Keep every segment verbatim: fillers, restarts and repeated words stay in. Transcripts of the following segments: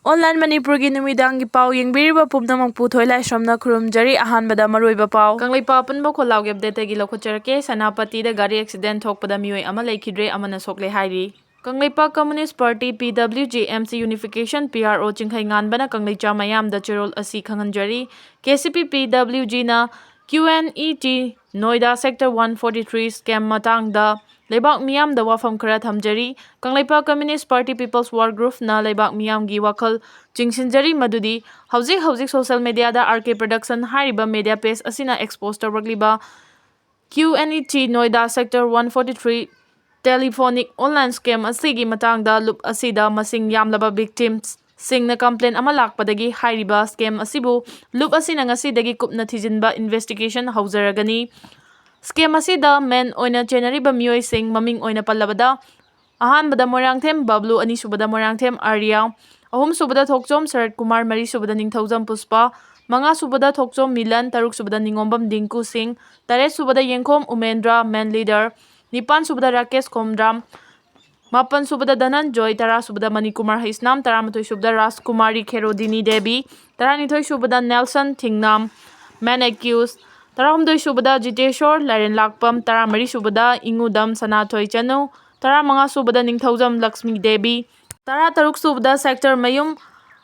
Online ꯃꯅꯤꯄꯨꯔꯒꯤ ꯅꯨꯃꯤꯗꯥꯡꯒꯤ ꯄꯥꯎ ꯌꯦꯡꯕꯤꯔꯤꯕ ꯄꯨꯝꯅꯃꯛꯄꯨ ꯊꯣꯏꯂꯥꯏꯁ꯭ꯔꯝꯅ ꯈꯨꯔꯨꯝꯖꯔꯤ꯫ ꯑꯍꯥꯟꯕꯗ ꯃꯔꯨꯑꯣꯏꯕ ꯄꯥꯎ꯫ ꯀꯪꯂꯩꯄꯥꯛ ꯑꯄꯨꯟꯕ ꯈꯣꯜꯂꯥꯎꯒꯤ ꯑꯞꯗꯦꯠꯇꯒꯤ ꯂꯧꯈꯠꯆꯔꯛꯀꯦ꯫ ꯁꯦꯅꯥꯄꯇꯤꯗ ꯒꯥꯔꯤ ꯑꯦꯛꯁꯤꯗꯦꯟ ꯊꯣꯛꯄꯗ ꯃꯤꯑꯣꯏ ꯑꯃ ꯂꯩꯈꯤꯗ꯭ꯔꯦ, ꯑꯃꯅ ꯁꯣꯛꯂꯦ ꯍꯥꯏꯔꯤ꯫ Kangleipak Communist Party, P W G, M C Unification, P R O, ꯆꯤꯡꯈꯩꯉꯥꯟꯕꯅ ꯀꯪꯂꯩꯆꯥ ꯃꯌꯥꯝꯗ ꯆꯦꯔꯣꯜ ꯑꯁꯤ ꯈꯪꯍꯟꯖꯔꯤ꯫ K C P, P W G ꯅ Q N E T ꯅꯣꯏꯗꯥ Sector one forty three scam ꯃꯇꯥꯡꯗ ꯂꯩꯕꯥꯛ ꯃꯤꯌꯥꯝꯗ ꯋꯥꯐꯝ ꯈꯔ ꯊꯝꯖꯔꯤ꯫ Kangleipak Communist Party People's War Group ꯅ ꯂꯩꯕꯥꯛ ꯃꯤꯌꯥꯝꯒꯤ ꯋꯥꯈꯜ ꯆꯤꯡꯁꯤꯟꯖꯔꯤ ꯃꯗꯨꯗꯤ ꯍꯧꯖꯤꯛ ꯍꯧꯖꯤꯛ social media ꯗ R K Production ꯍꯥꯏꯔꯤꯕ media page ꯑꯁꯤꯅ expose ꯇꯧꯔꯛꯂꯤꯕ Q N E T ꯅꯣꯏꯗꯥ Sector one forty three telephonic online scam ꯑꯁꯤꯒꯤ ꯃꯇꯥꯡꯗ ꯂꯨꯞ ꯑꯁꯤꯗ ꯃꯁꯤꯡ ꯌꯥꯝꯂꯕ victims ꯁꯤꯡꯅ complain ꯑꯃ ꯂꯥꯛꯄꯗꯒꯤ ꯍꯥꯏꯔꯤꯕ scam ꯑꯁꯤꯕꯨ ꯂꯨꯞ ꯑꯁꯤꯅ ꯉꯁꯤꯗꯒꯤ ꯀꯨꯞꯅ ꯊꯤꯖꯤꯟꯕ investigation ꯍꯧꯖꯔꯒꯅꯤ꯫ Scam ꯑꯁꯤꯗ main ꯑꯣꯏꯅ ꯆꯦꯟꯅꯔꯤꯕ ꯃꯤꯑꯣꯏꯁꯤꯡ ꯃꯃꯤꯡ ꯑꯣꯏꯅ ꯄꯜꯂꯕꯗ, ꯑꯍꯥꯟꯕꯗ ꯃꯣꯏꯔꯥꯡꯊꯦꯝ ꯕꯕ꯭ꯂꯨ, ꯑꯅꯤꯁꯨꯕꯗ ꯃꯣꯏꯔꯥꯡꯊꯦꯝ ꯑꯥꯔꯌꯥ, ꯑꯍꯨꯝꯁꯨꯕꯗ ꯊꯣꯛꯆꯣꯝ ꯁꯔꯠ ꯀꯨꯃꯥꯔ, ꯃꯔꯤꯁꯨꯕꯗ ꯅꯤꯡꯊꯧꯖꯝ ꯄꯨꯁꯄꯥ, ꯃꯉꯥꯁꯨꯕꯗ ꯊꯣꯛꯆꯣꯝ ꯃꯤꯂꯟ, ꯇꯔꯨꯛꯁꯨꯕꯗ ꯅꯤꯉꯣꯝꯕꯝ ꯗꯤꯡꯀꯨ ꯁꯤꯡ, ꯇꯔꯦꯠꯁꯨꯕꯗ ꯌꯦꯡꯈꯣꯝ ꯎꯃꯦꯟꯗ꯭ꯔ, main leader, ꯅꯤꯄꯥꯟꯁꯨꯕꯗ ꯔꯥꯀꯦꯁ ꯈꯣꯝꯗ꯭ꯔꯥꯝ, ꯃꯥꯄꯟꯁꯨꯕꯗ ꯙꯅꯟꯖꯣꯏ, ꯇꯔꯥꯁꯨꯕꯗ ꯃꯅꯤꯀꯨꯃꯥꯔ ꯍꯩꯁꯅꯥꯝ, ꯇꯔꯥꯃꯥꯊꯣꯏꯁꯨꯕꯗ ꯔꯥꯖꯀꯨꯃꯥꯔꯤ ꯈꯦꯔꯣꯗꯤꯅꯤ ꯗꯦꯕꯤ, ꯇꯔꯥꯅꯤꯊꯣꯏꯁꯨꯕꯗ ꯅꯦꯜꯁꯟ ꯊꯤꯡꯅꯥꯝ, main accused, ꯇꯔꯥꯍꯨꯝꯗꯣꯏꯁꯨꯕꯗ ꯖꯤꯇꯦꯁꯣꯔ ꯂꯥꯏꯔꯦꯟꯂꯥꯛꯄꯝ, ꯇꯔꯥꯃꯔꯤꯁꯨꯕꯗ ꯏꯉꯨꯗꯝ ꯁꯅꯥꯊꯣꯏ ꯆꯅꯨ, ꯇꯔꯥꯃꯉꯥꯁꯨꯕꯗ ꯅꯤꯡꯊꯧꯖꯝ ꯂꯛꯁꯃꯤ ꯗꯦꯕꯤ, ꯇꯔꯥꯇꯔꯨꯛꯁꯨꯕꯗ sector ꯃꯌꯨꯝ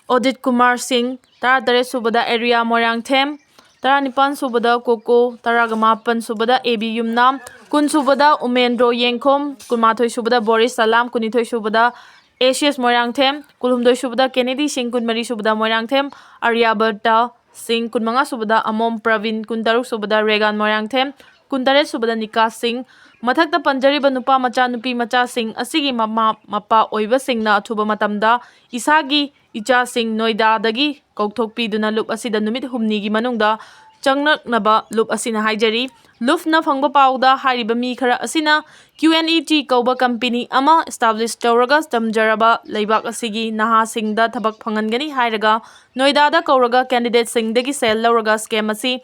ꯑꯣꯗꯤꯠ ꯀꯨꯃꯥꯔ ꯁꯤꯡ, ꯇꯔꯥꯇꯔꯦꯠꯁꯨꯕꯗ ꯑꯦꯔꯤꯌꯥ ꯃꯣꯏꯔꯥꯡꯊꯦꯝ, ꯇꯔꯥꯅꯤꯄꯥꯟꯁꯨꯕꯗ ꯀꯣꯀꯣ, ꯇꯔꯥꯃꯥꯄꯟꯁꯨꯕꯗ ꯑꯦ ꯕꯤ ꯌꯨꯝꯅꯥꯝ, ꯀꯨꯟꯁꯨꯕꯗ ꯎꯃꯦꯟꯗ꯭ꯔꯣ ꯌꯦꯡꯈꯣꯝ, ꯀꯨꯟꯃꯥꯊꯣꯏꯁꯨꯕꯗ ꯕꯣꯔꯤꯁ ꯁꯂꯥꯝ, ꯀꯨꯟꯅꯤꯊꯣꯏꯁꯨꯕꯗ ꯑꯦꯁꯤꯌꯁ ꯃꯣꯏꯔꯥꯡꯊꯦꯝ, ꯀꯨꯟꯍꯨꯝꯗꯣꯏꯁꯨꯕꯗ ꯀꯦꯅꯦꯗꯤ ꯁꯤꯡ, ꯀꯨꯟꯃꯔꯤꯁꯨꯕꯗ ꯃꯣꯏꯔꯥꯡꯊꯦꯝ ꯑꯥꯔꯌꯥꯕꯔꯇ ꯁꯤꯡ, ꯀꯨꯟꯃꯉꯥꯁꯨꯕꯗ ꯑꯃꯣꯝ ꯄ꯭ꯔꯕꯤꯟ, ꯀꯨꯟꯇꯔꯨꯛꯁꯨꯕꯗ ꯔꯦꯒꯥꯟ ꯃꯣꯏꯔꯥꯡꯊꯦꯝ, ꯀꯨꯟꯇꯔꯦꯠꯁꯨꯕꯗ ꯅꯤꯀꯥꯁ ꯁꯤꯡ꯫ ꯃꯊꯛꯇ ꯄꯟꯖꯔꯤꯕ ꯅꯨꯄꯥ ꯃꯆꯥ, ꯅꯨꯄꯤ ꯃꯆꯥꯁꯤꯡ ꯑꯁꯤꯒꯤ ꯃꯃꯥ ꯃꯄꯥ ꯑꯣꯏꯕꯁꯤꯡꯅ ꯑꯊꯨꯕ ꯃꯇꯝꯗ ꯏꯁꯥꯒꯤ ꯏꯆꯥꯁꯤꯡ ꯅꯣꯏꯗꯥꯗꯒꯤ ꯀꯧꯊꯣꯛꯄꯤꯗꯨꯅ ꯂꯨꯞ ꯑꯁꯤꯗ ꯅꯨꯃꯤꯠ ꯍꯨꯝꯅꯤꯒꯤ ꯃꯅꯨꯡꯗ ꯆꯪꯂꯛꯅꯕ ꯂꯨꯞ ꯑꯁꯤꯅ ꯍꯥꯏꯖꯔꯤ꯫ ꯂꯨꯞꯅ ꯐꯪꯕ ꯄꯥꯎꯗ ꯍꯥꯏꯔꯤꯕ ꯃꯤ ꯈꯔ ꯑꯁꯤꯅ Q N E T ꯀꯧꯕ company ꯑꯃ establish ꯇꯧꯔꯒ ꯇꯝꯖꯔꯕ ꯂꯩꯕꯥꯛ ꯑꯁꯤꯒꯤ ꯅꯍꯥꯁꯤꯡꯗ ꯊꯕꯛ ꯐꯪꯍꯟꯒꯅꯤ ꯍꯥꯏꯔꯒ ꯅꯣꯏꯗꯥꯗ ꯀꯧꯔꯒ candidateꯁꯤꯡꯗꯒꯤ ꯁꯦꯜ ꯂꯧꯔꯒ scam ꯑꯁꯤ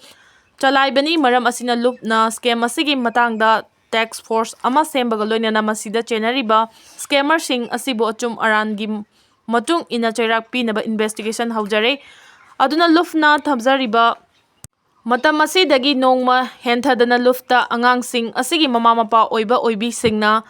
ꯆꯂꯥꯏꯕꯅꯤ꯫ ꯃꯔꯝ ꯑꯁꯤꯅ ꯂꯨꯞꯅ scam ꯑꯁꯤꯒꯤ ꯃꯇꯥꯡꯗ task force ꯑꯃ ꯁꯦꯝꯕꯒ ꯂꯣꯏꯅꯅ ꯃꯁꯤꯗ ꯆꯦꯟꯅꯔꯤꯕ scammerꯁꯤꯡ ꯑꯁꯤꯕꯨ ꯑꯆꯨꯝ ꯑꯔꯥꯟꯒꯤ ꯃꯇꯨꯡ ꯏꯟꯅ ꯆꯩꯔꯥꯛ ꯄꯤꯅꯕ investigation ꯍꯧꯖꯔꯦ꯫ ꯑꯗꯨꯅ ꯂꯨꯞꯅ ꯊꯝꯖꯔꯤꯕ ꯃꯇꯝ ꯑꯁꯤꯗꯒꯤ ꯅꯣꯡꯃ ꯍꯦꯟꯊꯗꯅ ꯂꯨꯞꯇ ꯑꯉꯥꯡꯁꯤꯡ ꯑꯁꯤꯒꯤ ꯃꯃꯥ ꯃꯄꯥ ꯑꯣꯏꯕ ꯑꯣꯏꯕꯤꯁꯤꯡꯅ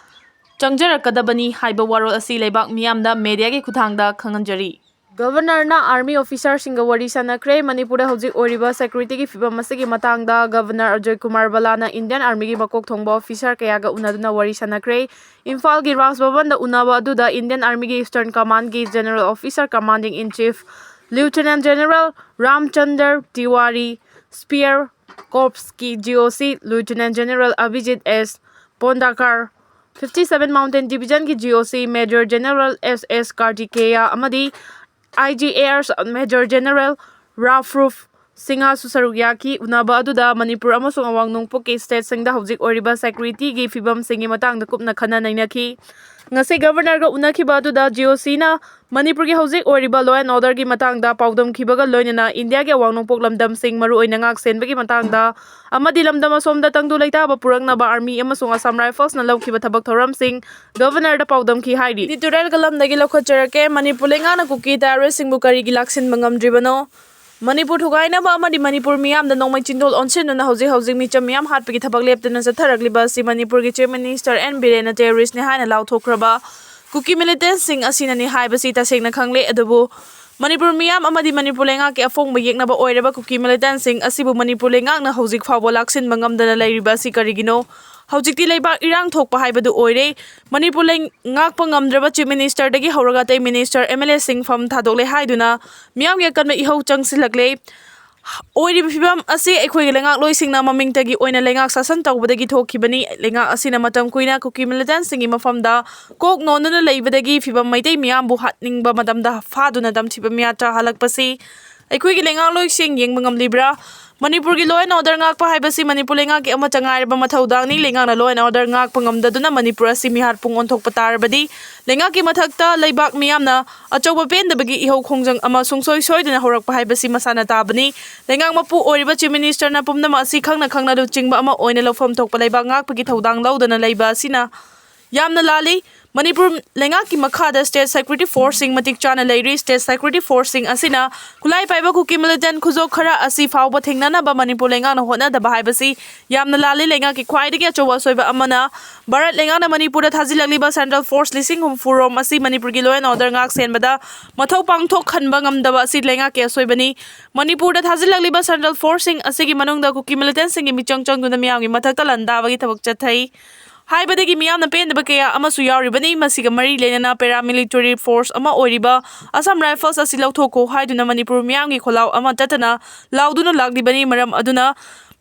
ꯆꯪꯖꯔꯛꯀꯗꯕꯅꯤ ꯍꯥꯏꯕ ꯋꯥꯔꯣꯜ ꯑꯁꯤ ꯂꯩꯕꯥꯛ ꯃꯤꯌꯥꯝꯗ mediaꯒꯤ ꯈꯨꯠꯊꯥꯡꯗ ꯈꯪꯍꯟꯖꯔꯤ꯫ Governorꯅ army officerꯁꯤꯡꯒ ꯋꯥꯔꯤ ꯁꯥꯟꯅꯈ꯭ꯔꯦ꯫ ꯃꯅꯤꯄꯨꯔꯗ ꯍꯧꯖꯤꯛ ꯑꯣꯏꯔꯤꯕ securityꯒꯤ ꯐꯤꯕꯝ ꯑꯁꯤꯒꯤ ꯃꯇꯥꯡꯗ Governor ꯑꯖꯣꯏ ꯀꯨꯃꯥꯔ ꯕꯂꯥꯅ Indian Armyꯒꯤ ꯃꯀꯣꯛ ꯊꯣꯡꯕ officer ꯀꯌꯥꯒ ꯎꯅꯗꯨꯅ ꯋꯥꯔꯤ ꯁꯥꯟꯅꯈ꯭ꯔꯦ꯫ ꯏꯝꯐꯥꯜꯒꯤ ꯔꯥꯖ ꯚꯕꯟꯗ ꯎꯅꯕ ꯑꯗꯨꯗ Indian Armyꯒꯤ Eastern Commandꯒꯤ General Officer Commanding in Chief Lieutenant General ꯔꯥꯝꯆꯟꯗ꯭ꯔ ꯇꯤꯋꯥꯔꯤ, Spear Corpsꯀꯤ G O C Lieutenant General ꯑꯚꯤꯖꯤꯠ S ꯄꯣꯟꯗꯥꯀꯥꯔ, fifty seven Mountain Divisionꯒꯤ G O C Major General S S ꯀꯥꯔꯇꯤꯀꯦꯌꯥ ꯑꯃꯗꯤ I G Air Major General ꯔꯥꯐ꯭ꯔꯨꯐ ꯁꯤꯡꯍꯁꯨ ꯁꯔꯨꯛ ꯌꯥꯈꯤ꯫ ꯎꯅꯕ ꯑꯗꯨꯗ ꯃꯅꯤꯄꯨꯔ ꯑꯃꯁꯨꯡ ꯑꯋꯥꯡ ꯅꯣꯡꯄꯣꯛꯀꯤ stateꯁꯤꯡꯗ ꯍꯧꯖꯤꯛ ꯑꯣꯏꯔꯤꯕ securityꯒꯤ ꯐꯤꯕꯝꯁꯤꯡꯒꯤ ꯃꯇꯥꯡꯗ ꯀꯨꯞꯅ ꯈꯟꯅ ꯅꯩꯅꯈꯤ꯫ ꯉꯁꯤ Governorꯒ ꯎꯅꯈꯤꯕ ꯑꯗꯨꯗ G O Cꯅ ꯃꯅꯤꯄꯨꯔꯒꯤ ꯍꯧꯖꯤꯛ ꯑꯣꯏꯔꯤꯕ law and orderꯒꯤ ꯃꯇꯥꯡꯗ ꯄꯥꯎꯗꯝꯈꯤꯕꯒ ꯂꯣꯏꯅꯅ ꯏꯟꯗꯤꯌꯥꯒꯤ ꯑꯋꯥꯡ ꯅꯣꯡꯄꯣꯛ ꯂꯝꯗꯝꯁꯤꯡ, ꯃꯔꯨꯑꯣꯏꯅ ꯉꯥꯛ ꯁꯦꯟꯕꯒꯤ ꯃꯇꯥꯡꯗ ꯑꯃꯗꯤ ꯂꯝꯗꯝ ꯑꯁꯣꯝꯗ ꯇꯪꯗꯨ ꯂꯩꯇꯥꯕ ꯄꯨꯔꯛꯅꯕ army ꯑꯃꯁꯨꯡ Assam Riflesꯅ ꯂꯧꯈꯤꯕ ꯊꯕꯛ ꯊꯧꯔꯝꯁꯤꯡ Governorꯗ ꯄꯥꯎꯗꯝꯈꯤ ꯍꯥꯏꯔꯤ꯫ Editorialꯒ ꯂꯝꯗꯒꯤ ꯂꯧꯈꯠꯆꯔꯛꯀꯦ꯫ ꯃꯅꯤꯄꯨꯔ ꯂꯩꯉꯥꯛꯅ ꯀꯨꯀꯤ terroristꯁꯤꯡꯕꯨ ꯀꯔꯤꯒꯤ ꯂꯥꯛꯁꯤꯟꯕ ꯉꯝꯗ꯭ꯔꯤꯕꯅꯣ? ꯃꯅꯤꯄꯨꯔ ꯊꯨꯒꯥꯏꯅꯕ ꯑꯃꯗꯤ ꯃꯅꯤꯄꯨꯔ ꯃꯤꯌꯥꯝꯗ ꯅꯣꯡꯃꯩ ꯆꯤꯟꯗꯣꯜ ꯑꯣꯟꯁꯤꯟꯗꯨꯅ ꯍꯧꯖꯤꯛ ꯍꯧꯖꯤꯛ ꯃꯤꯆꯝ ꯃꯤꯌꯥꯝ ꯍꯥꯠꯄꯒꯤ ꯊꯕꯛ ꯂꯦꯞꯇꯅ ꯆꯠꯊꯔꯛꯂꯤꯕ ꯑꯁꯤ ꯃꯅꯤꯄꯨꯔꯒꯤ Chief Minister ꯑꯦꯟ ꯕꯤꯔꯦꯟꯅ terroristꯅꯤ ꯍꯥꯏꯅ ꯂꯥꯎꯊꯣꯛꯈ꯭ꯔꯕ ꯀꯨꯀꯤ militantꯁꯤꯡ ꯑꯁꯤꯅꯅꯤ ꯍꯥꯏꯕꯁꯤ ꯇꯁꯦꯡꯅ ꯈꯪꯂꯦ꯫ ꯑꯗꯨꯕꯨ ꯃꯅꯤꯄꯨꯔ ꯃꯤꯌꯥꯝ ꯑꯃꯗꯤ ꯃꯅꯤꯄꯨꯔ ꯂꯩꯉꯥꯛꯀꯤ ꯑꯐꯣꯡꯕ ꯌꯦꯛꯅꯕ ꯑꯣꯏꯔꯕ ꯀꯨꯀꯤ militantꯁꯤꯡ ꯑꯁꯤꯕꯨ ꯃꯅꯤꯄꯨꯔ ꯂꯩꯉꯥꯛꯅ ꯍꯧꯖꯤꯛ ꯐꯥꯎꯕ ꯂꯥꯛꯁꯤꯟꯕ ꯉꯝꯗꯅ ꯂꯩꯔꯤꯕ ꯑꯁꯤ ꯀꯔꯤꯒꯤꯅꯣ? ꯍꯧꯖꯤꯛꯇꯤ ꯂꯩꯕꯥꯛ ꯏꯔꯥꯡ ꯊꯣꯛꯄ ꯍꯥꯏꯕꯗꯨ ꯑꯣꯏꯔꯦ꯫ ꯃꯅꯤꯄꯨꯔ ꯂꯩꯉꯥꯛꯄ ꯉꯝꯗ꯭ꯔꯕ Chief Ministerꯗꯒꯤ ꯍꯧꯔꯒ ꯑꯇꯩ minister, M L Aꯁꯤꯡ ꯐꯝ ꯊꯥꯗꯣꯛꯂꯦ ꯍꯥꯏꯗꯨꯅ ꯃꯤꯌꯥꯝꯒꯤ ꯑꯀꯟꯕ ꯏꯍꯧ ꯆꯪꯁꯤꯜꯂꯛꯂꯦ꯫ ꯑꯣꯏꯔꯤꯕ ꯐꯤꯕꯝ ꯑꯁꯤ ꯑꯩꯈꯣꯏꯒꯤ ꯂꯩꯉꯥꯛꯂꯣꯏꯁꯤꯡꯅ ꯃꯃꯤꯡꯇꯒꯤ ꯑꯣꯏꯅ ꯂꯩꯉꯥꯛ ꯁꯥꯁꯟ ꯇꯧꯕꯗꯒꯤ ꯊꯣꯛꯈꯤꯕꯅꯤ꯫ ꯂꯩꯉꯥꯛ ꯑꯁꯤꯅ ꯃꯇꯝ ꯀꯨꯏꯅ ꯀꯨꯀꯤ militantꯁꯤꯡꯒꯤ ꯃꯐꯝꯗ ꯀꯣꯛ ꯅꯣꯟꯗꯨꯅ ꯂꯩꯕꯗꯒꯤ ꯐꯤꯕꯝ ꯃꯩꯇꯩ ꯃꯤꯌꯥꯝꯕꯨ ꯍꯥꯠꯅꯤꯡꯕ ꯃꯇꯝꯗ ꯐꯥꯗꯨꯅ ꯇꯝꯊꯤꯕ ꯃꯤꯌꯥꯠ ꯆꯥꯍꯜꯂꯛꯄꯁꯤ ꯑꯩꯈꯣꯏꯒꯤ ꯂꯩꯉꯥꯛꯂꯣꯏꯁꯤꯡ ꯌꯦꯡꯕ ꯉꯝꯂꯤꯕ꯭ꯔꯥ? ꯃꯅꯤꯄꯨꯔꯒꯤ law and order ꯉꯥꯛꯄ ꯍꯥꯏꯕꯁꯤ ꯃꯅꯤꯄꯨꯔ ꯂꯩꯉꯥꯛꯀꯤ ꯑꯃꯠꯇ ꯉꯥꯏꯔꯕ ꯃꯊꯧꯗꯥꯡꯅꯤ꯫ ꯂꯩꯉꯥꯛꯅ law and order ꯉꯥꯛꯄ ꯉꯝꯗꯗꯨꯅ ꯃꯅꯤꯄꯨꯔ ꯑꯁꯤ ꯃꯤꯍꯥꯠ ꯄꯨꯡ ꯑꯣꯟꯊꯣꯛꯄ ꯇꯥꯔꯕꯗꯤ ꯂꯩꯉꯥꯛꯀꯤ ꯃꯊꯛꯇ ꯂꯩꯕꯥꯛ ꯃꯤꯌꯥꯝꯅ ꯑꯆꯧꯕ ꯄꯦꯟꯗꯕꯒꯤ ꯏꯍꯧ ꯈꯣꯡꯖꯪ ꯑꯃ ꯁꯨꯡꯁꯣꯏ ꯁꯣꯏꯗꯅ ꯍꯧꯔꯛꯄ ꯍꯥꯏꯕꯁꯤ ꯃꯁꯥꯅ ꯇꯥꯕꯅꯤ꯫ ꯂꯩꯉꯥꯛ ꯃꯄꯨ ꯑꯣꯏꯔꯤꯕ Chief Ministerꯅ ꯄꯨꯝꯅꯃꯛ ꯑꯁꯤ ꯈꯪꯅ ꯈꯪꯅ ꯂꯨꯆꯤꯡꯕ ꯑꯃ ꯑꯣꯏꯅ ꯂꯧꯐꯝ ꯊꯣꯛꯄ ꯂꯩꯕꯥꯛ ꯉꯥꯛꯄꯒꯤ ꯊꯧꯗꯥꯡ ꯂꯧꯗꯅ ꯂꯩꯕ ꯑꯁꯤꯅ ꯌꯥꯝꯅ ꯂꯥꯜꯂꯤ꯫ ꯃꯅꯤꯄꯨꯔ ꯂꯩꯉꯥꯛꯀꯤ ꯃꯈꯥꯗ state security forceꯁꯤꯡ ꯃꯇꯤꯛ ꯆꯥꯅ ꯂꯩꯔꯤ꯫ State security forceꯁꯤꯡ ꯑꯁꯤꯅ ꯈꯨꯠꯂꯥꯏ ꯄꯥꯏꯕ ꯀꯨꯀꯤ militant ꯈꯨꯖꯣꯞ ꯈꯔ ꯑꯁꯤ ꯐꯥꯎꯕ ꯊꯦꯡꯅꯅꯕ ꯃꯅꯤꯄꯨꯔ ꯂꯩꯉꯥꯛꯅ ꯍꯣꯠꯅꯗꯕ ꯍꯥꯏꯕꯁꯤ ꯌꯥꯝꯅ ꯂꯥꯜꯂꯤ꯫ ꯂꯩꯉꯥꯛꯀꯤ ꯈ꯭ꯋꯥꯏꯗꯒꯤ ꯑꯆꯧꯕ ꯑꯁꯣꯏꯕ ꯑꯃꯅ ꯚꯥꯔꯠ ꯂꯩꯉꯥꯛꯅ ꯃꯅꯤꯄꯨꯔꯗ ꯊꯥꯖꯤꯜꯂꯛꯂꯤꯕ central force ꯂꯤꯁꯤꯡ ꯍꯨꯝꯐꯨ ꯔꯣꯝ ꯑꯁꯤ ꯃꯅꯤꯄꯨꯔꯒꯤ law and order ꯉꯥꯛ ꯁꯦꯟꯕꯗ ꯃꯊꯧ ꯄꯥꯡꯊꯣꯛꯍꯟꯕ ꯉꯝꯗꯕ ꯑꯁꯤ ꯂꯩꯉꯥꯛꯀꯤ ꯑꯁꯣꯏꯕꯅꯤ꯫ ꯃꯅꯤꯄꯨꯔꯗ ꯊꯥꯖꯤꯜꯂꯛꯂꯤꯕ central forceꯁꯤꯡ ꯑꯁꯤꯒꯤ ꯃꯅꯨꯡꯗ ꯀꯨꯀꯤ militantꯁꯤꯡꯒꯤ ꯃꯤꯆꯪ ꯆꯪꯗꯨꯅ ꯃꯤꯌꯥꯝꯒꯤ ꯃꯊꯛꯇ ꯂꯥꯟꯗꯥꯕꯒꯤ ꯊꯕꯛ ꯆꯠꯊꯩ ꯍꯥꯏꯕꯗꯒꯤ ꯃꯤꯌꯥꯝꯅ ꯄꯦꯟꯗꯕ ꯀꯌꯥ ꯑꯃꯁꯨ ꯌꯥꯎꯔꯤꯕꯅꯤ꯫ ꯃꯁꯤꯒ ꯃꯔꯤ ꯂꯩꯅꯅ paramilitary force ꯑꯃ ꯑꯣꯏꯔꯤꯕ Assam Rifles ꯑꯁꯤ ꯂꯧꯊꯣꯛꯈꯣ ꯍꯥꯏꯗꯨꯅ ꯃꯅꯤꯄꯨꯔ ꯃꯤꯌꯥꯝꯒꯤ ꯈꯣꯜꯂꯥꯎ ꯑꯃ ꯇꯠꯇꯅ ꯂꯥꯎꯗꯨꯅ ꯂꯥꯛꯂꯤꯕꯅꯤ꯫ ꯃꯔꯝ ꯑꯗꯨꯅ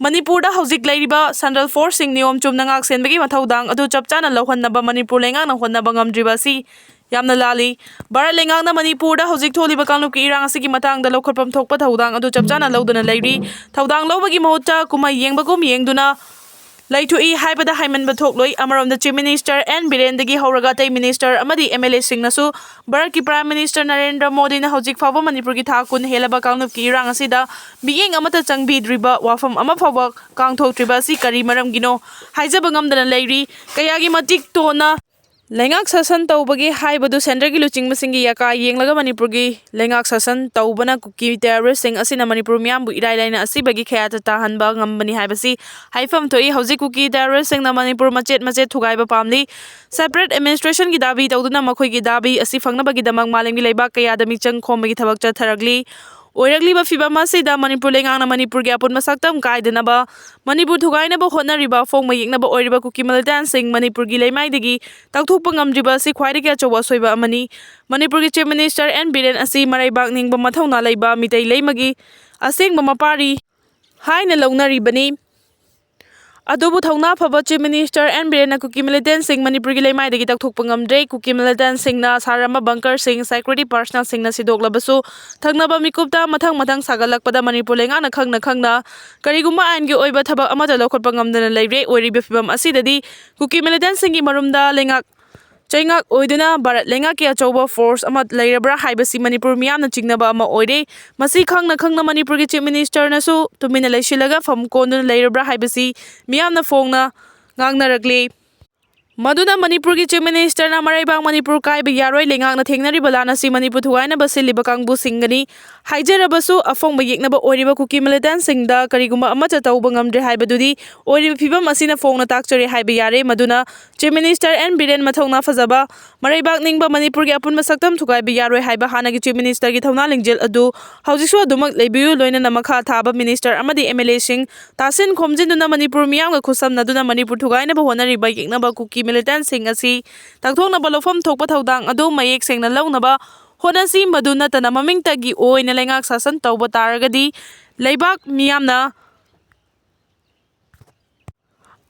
ꯃꯅꯤꯄꯨꯔꯗ ꯍꯧꯖꯤꯛ ꯂꯩꯔꯤꯕ central forceꯁꯤꯡ ꯅꯤꯌꯣꯝ ꯆꯨꯝꯅ ꯉꯥꯛ ꯁꯦꯟꯕꯒꯤ ꯃꯊꯧꯗꯥꯡ ꯑꯗꯨ ꯆꯞ ꯆꯥꯅ ꯂꯧꯍꯟꯅꯕ ꯃꯅꯤꯄꯨꯔ ꯂꯩꯉꯥꯛꯅ ꯍꯣꯠꯅꯕ ꯉꯝꯗ꯭ꯔꯤꯕ ꯑꯁꯤ ꯌꯥꯝꯅ ꯂꯥꯜꯂꯤ꯫ ꯚꯥꯔꯠ ꯂꯩꯉꯥꯛꯅ ꯃꯅꯤꯄꯨꯔꯗ ꯍꯧꯖꯤꯛ ꯊꯣꯛꯂꯤꯕ ꯀꯥꯡꯂꯨꯞꯀꯤ ꯏꯔꯥꯡ ꯑꯁꯤꯒꯤ ꯃꯇꯥꯡꯗ ꯂꯧꯈꯠꯐꯝ ꯊꯣꯛꯄ ꯊꯧꯗꯥꯡ ꯑꯗꯨ ꯆꯞ ꯆꯥꯅ ꯂꯧꯗꯨꯅ ꯂꯩꯔꯤ꯫ ꯊꯧꯗꯥꯡ ꯂꯧꯕꯒꯤ ꯃꯍꯨꯠꯇ ꯀꯨꯝꯍꯩ ꯌꯦꯡꯕꯒꯨꯝ ꯌꯦꯡꯗꯨꯅ ꯂꯩꯊꯣꯛꯏ ꯍꯥꯏꯕꯗ ꯍꯥꯏꯃꯟꯕ ꯊꯣꯛꯂꯣꯏ꯫ ꯑꯃꯔꯣꯝꯗ Chief Minister N ꯕꯤꯔꯦꯟꯗꯒꯤ ꯍꯧꯔꯒ ꯑꯇꯩ minister ꯑꯃꯗꯤ MLAꯁꯤꯡꯅꯁꯨ ꯚꯥꯔꯠꯀꯤ Prime Minister ꯅꯔꯦꯟꯗ꯭ꯔ ꯃꯣꯗꯤꯅ ꯍꯧꯖꯤꯛ ꯐꯥꯎꯕ ꯃꯅꯤꯄꯨꯔꯒꯤ ꯊꯥ ꯀꯨꯟ ꯍꯦꯜꯂꯕ ꯀꯥꯡꯂꯨꯞꯀꯤ ꯏꯔꯥꯡ ꯑꯁꯤꯗ ꯃꯤꯠꯌꯦꯡ ꯑꯃꯠꯇ ꯆꯪꯕꯤꯗ꯭ꯔꯤꯕ, ꯋꯥꯐꯝ ꯑꯃ ꯐꯥꯎꯕ ꯀꯥꯡꯊꯣꯛꯇ꯭ꯔꯤꯕ ꯑꯁꯤ ꯀꯔꯤ ꯃꯔꯝꯒꯤꯅꯣ ꯍꯥꯏꯖꯕ ꯉꯝꯗꯅ ꯂꯩꯔꯤ꯫ ꯀꯌꯥꯒꯤ ꯃꯇꯤꯛ ꯇꯣꯟꯅ ꯂꯩꯉꯥꯛ ꯁꯥꯁꯟ ꯇꯧꯕꯒꯦ ꯍꯥꯏꯕꯗꯨ centreꯒꯤ ꯂꯨꯆꯤꯡꯕꯁꯤꯡꯒꯤ ꯌꯥꯀꯥ ꯌꯦꯡꯂꯒ ꯃꯅꯤꯄꯨꯔꯒꯤ ꯂꯩꯉꯥꯛ ꯁꯥꯁꯟ ꯇꯧꯕꯅ ꯀꯨꯀꯤ terroristꯁꯤꯡ ꯑꯁꯤꯅ ꯃꯅꯤꯄꯨꯔ ꯃꯤꯌꯥꯝꯕꯨ ꯏꯔꯥꯏ ꯂꯥꯏꯅ ꯑꯁꯤꯕꯒꯤ ꯈꯌꯥꯠꯇ ꯇꯥꯍꯟꯕ ꯉꯝꯕꯅꯤ ꯍꯥꯏꯕꯁꯤ ꯍꯥꯏꯐꯝ ꯊꯣꯛꯏ꯫ ꯍꯧꯖꯤꯛ ꯀꯨꯀꯤ terroristꯁꯤꯡꯅ ꯃꯅꯤꯄꯨꯔ ꯃꯆꯦꯠ ꯃꯆꯦꯠ ꯊꯨꯒꯥꯏꯕ ꯄꯥꯝꯂꯤ꯫ Separate administrationꯒꯤ ꯗꯥꯕꯤ ꯇꯧꯗꯨꯅ ꯃꯈꯣꯏꯒꯤ ꯗꯥꯕꯤ ꯑꯁꯤ ꯐꯪꯅꯕꯒꯤꯗꯃꯛ ꯃꯥꯂꯦꯝꯒꯤ ꯂꯩꯕꯥꯛ ꯀꯌꯥꯗ ꯃꯤꯆꯪ ꯈꯣꯝꯕꯒꯤ ꯊꯕꯛ ꯆꯠꯊꯔꯛꯂꯤ꯫ ꯑꯣꯏꯔꯛꯂꯤꯕ ꯐꯤꯚꯝ ꯑꯁꯤꯗ ꯃꯅꯤꯄꯨꯔ ꯂꯩꯉꯥꯛꯅ ꯃꯅꯤꯄꯨꯔꯒꯤ ꯑꯄꯨꯟꯕ ꯁꯛꯇꯝ ꯀꯥꯏꯗꯅꯕ, ꯃꯅꯤꯄꯨꯔ ꯊꯨꯒꯥꯏꯅꯕ ꯍꯣꯠꯅꯔꯤꯕ ꯑꯐꯣꯡꯕ ꯌꯦꯛꯅꯕ ꯑꯣꯏꯔꯤꯕ ꯀꯨꯀꯤ militantꯁꯤꯡ ꯃꯅꯤꯄꯨꯔꯒꯤ ꯂꯩꯃꯥꯏꯗꯒꯤ ꯇꯛꯊꯣꯛꯄ ꯉꯝꯗ꯭ꯔꯤꯕ ꯑꯁꯤ ꯈ꯭ꯋꯥꯏꯗꯒꯤ ꯑꯆꯧꯕ ꯑꯁꯣꯏꯕ ꯑꯃꯅꯤ꯫ ꯃꯅꯤꯄꯨꯔꯒꯤ Chief Minister N ꯕꯤꯔꯦꯟ ꯑꯁꯤ ꯃꯔꯩꯕꯥꯛ ꯅꯤꯡꯕ ꯃꯊꯧꯅꯥ ꯂꯩꯕ ꯃꯤꯇꯩ ꯂꯩꯃꯒꯤ ꯑꯁꯦꯡꯕ ꯃꯄꯥꯔꯤ ꯍꯥꯏꯅ ꯂꯧꯅꯔꯤꯕꯅꯤ꯫ ꯑꯗꯨꯕꯨ ꯊꯧꯅꯥ ꯐꯕ Chief Minister N ꯕꯤꯔꯦꯟꯅ ꯀꯨꯀꯤ militantꯁꯤꯡ ꯃꯅꯤꯄꯨꯔꯒꯤ ꯂꯩꯃꯥꯏꯗꯒꯤ ꯇꯛꯊꯣꯛꯄ ꯉꯝꯗ꯭ꯔꯦ꯫ ꯀꯨꯀꯤ militantꯁꯤꯡꯅ ꯁꯥꯔꯝꯕ bunkerꯁꯤꯡ security personnelꯁꯤꯡꯅ ꯁꯤꯗꯣꯛꯂꯕꯁꯨ ꯊꯪꯅꯕ ꯃꯤꯀꯨꯞꯇ ꯃꯊꯪ ꯃꯊꯪ ꯁꯥꯒꯠꯂꯛꯄꯗ ꯃꯅꯤꯄꯨꯔ ꯂꯩꯉꯥꯛꯅ ꯈꯪꯅ ꯈꯪꯅ ꯀꯔꯤꯒꯨꯝꯕ ꯑꯥꯏꯟꯒꯤ ꯑꯣꯏꯕ ꯊꯕꯛ ꯑꯃꯠꯇ ꯂꯧꯈꯠꯄ ꯉꯝꯗꯅ ꯂꯩꯔꯦ꯫ ꯑꯣꯏꯔꯤꯕ ꯐꯤꯚꯝ ꯑꯁꯤꯗꯗꯤ ꯀꯨꯀꯤ militantꯁꯤꯡꯒꯤ ꯃꯔꯨꯝꯗ ꯂꯩꯉꯥꯛ ꯆꯩꯉꯥꯛ ꯑꯣꯏꯗꯨꯅ ꯚꯥꯔꯠ ꯂꯩꯉꯥꯛꯀꯤ ꯑꯆꯧꯕ force ꯑꯃ ꯂꯩꯔꯕ꯭ꯔꯥ ꯍꯥꯏꯕꯁꯤ ꯃꯅꯤꯄꯨꯔ ꯃꯤꯌꯥꯝꯅ ꯆꯤꯡꯅꯕ ꯑꯃ ꯑꯣꯏꯔꯦ꯫ ꯃꯁꯤ ꯈꯪꯅ ꯈꯪꯅ ꯃꯅꯤꯄꯨꯔꯒꯤ Chief Ministerꯅꯁꯨ ꯇꯨꯃꯤꯟꯅ ꯂꯩꯁꯤꯜꯂꯒ ꯐꯝ ꯀꯣꯟꯗꯨꯅ ꯂꯩꯔꯕ꯭ꯔꯥ ꯍꯥꯏꯕꯁꯤ ꯃꯤꯌꯥꯝꯅ ꯐꯣꯡꯅ ꯉꯥꯡꯅꯔꯛꯂꯤ꯫ ꯃꯗꯨꯅ ꯃꯅꯤꯄꯨꯔꯒꯤ Chief Minister ꯅ ꯃꯔꯩꯕꯥꯛ ꯃꯅꯤꯄꯨꯔ ꯀꯥꯏꯕ ꯌꯥꯔꯣꯏ, ꯂꯩꯉꯥꯛꯅ ꯊꯦꯡꯅꯔꯤꯕ ꯂꯥꯟ ꯑꯁꯤ ꯃꯅꯤꯄꯨꯔ ꯊꯨꯒꯥꯏꯅꯕ ꯁꯤꯜꯂꯤꯕ ꯀꯥꯡꯕꯨꯁꯤꯡꯒꯅꯤ ꯍꯥꯏꯖꯔꯕꯁꯨ, ꯑꯐꯣꯡꯕ ꯌꯦꯛꯅꯕ ꯑꯣꯏꯔꯤꯕ ꯀꯨꯀꯤ militant ꯁꯤꯡꯗ ꯀꯔꯤꯒꯨꯝꯕ ꯑꯃꯠꯇ ꯇꯧꯕ ꯉꯝꯗ꯭ꯔꯦ ꯍꯥꯏꯕꯗꯨꯗꯤ ꯑꯣꯏꯔꯤꯕ ꯐꯤꯕꯝ ꯑꯁꯤꯅ ꯐꯣꯡꯅ ꯇꯥꯛꯆꯔꯦ ꯍꯥꯏꯕ ꯌꯥꯔꯦ꯫ ꯃꯗꯨꯅ Chief Minister ꯑꯦꯟ ꯕꯤꯔꯦꯟ ꯃꯊꯧꯅꯥ ꯐꯖꯕ, ꯃꯔꯩꯕꯥꯛ ꯅꯤꯡꯕ, ꯃꯅꯤꯄꯨꯔꯒꯤ ꯑꯄꯨꯟꯕ ꯁꯛꯇꯝ ꯊꯨꯒꯥꯏꯕ ꯌꯥꯔꯣꯏ ꯍꯥꯏꯕ ꯍꯥꯟꯅꯒꯤ Chief Minister ꯒꯤ ꯊꯧꯅꯥ ꯂꯤꯡꯖꯦꯜ ꯑꯗꯨ ꯍꯧꯖꯤꯛꯁꯨ ꯑꯗꯨꯃꯛ ꯂꯩꯕꯤꯌꯨ꯫ ꯂꯣꯏꯅꯅ ꯃꯈꯥ ꯊꯥꯕ Minister ꯑꯃꯗꯤ M L A ꯁꯤꯡ ꯇꯥꯁꯤꯟ ꯈꯣꯝꯖꯤꯟꯗꯨꯅ ꯃꯅꯤꯄꯨꯔ ꯃꯤꯌꯥꯝꯒ ꯈꯨꯠꯁꯝꯅꯗꯨꯅ ꯃꯅꯤꯄꯨꯔ ꯊꯨꯒꯥꯏꯅꯕ ꯍꯣꯠꯅꯔꯤꯕ ꯌꯦꯛꯅꯕ ꯀꯨꯀꯤ militant ꯁꯤꯡ ꯑꯁꯤ ꯇꯛꯊꯣꯛꯅꯕ ꯂꯧꯐꯝ ꯊꯣꯛꯄ ꯊꯧꯗꯥꯡ ꯑꯗꯨ ꯃꯌꯦꯛ ꯁꯦꯡꯅ ꯂꯧꯅꯕ ꯍꯣꯠꯅꯁꯤ꯫ ꯃꯗꯨ ꯅꯠꯇꯅ ꯃꯃꯤꯡꯇꯒꯤ ꯑꯣꯏꯅ ꯂꯩꯉꯥꯛ ꯁꯥꯁꯟ ꯇꯧꯕ ꯇꯥꯔꯒꯗꯤ ꯂꯩꯕꯥꯛ ꯃꯤꯌꯥꯝꯅ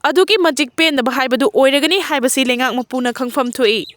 ꯑꯗꯨꯛꯀꯤ ꯃꯇꯤꯛ ꯄꯦꯟꯗꯕ ꯍꯥꯏꯕꯗꯨ ꯑꯣꯏꯔꯒꯅꯤ ꯍꯥꯏꯕꯁꯤ ꯂꯩꯉꯥꯛ ꯃꯄꯨꯅ ꯈꯪꯐꯝ ꯊꯣꯛꯏ꯫